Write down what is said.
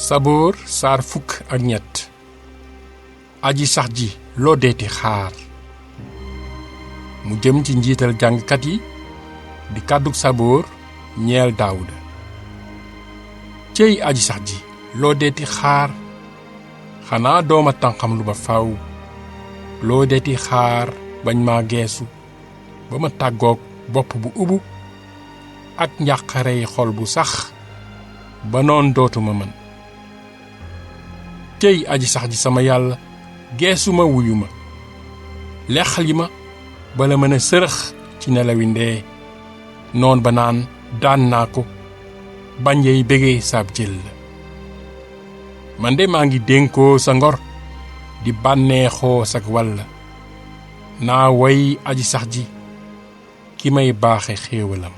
saboor saar fukk ak ñett aji sax ji loo deeti xaar mu jëm ci njiital jàngkat yi di kàddug saboor ñeel daawuda céy aji sax ji loo deeti xaar xanaa dooma tànqam lu ba faw loo deeti xaar bañ maa geesu ba ma tàggoog bopp bu ubu ak njàqarey xol bu sax ba noon dootuma mën céy aji sax ji sama yàlla geesu ma wuyu ma lexal yi ma bala mën a sërëx ci nelawi ndee noon ba naan daan naa ko bañ yey bégee saab jël la man de maa ngi dénkoo sa ngor di bànneexoo sag walla naa woy aji sax ji ki may baaxe xéewalam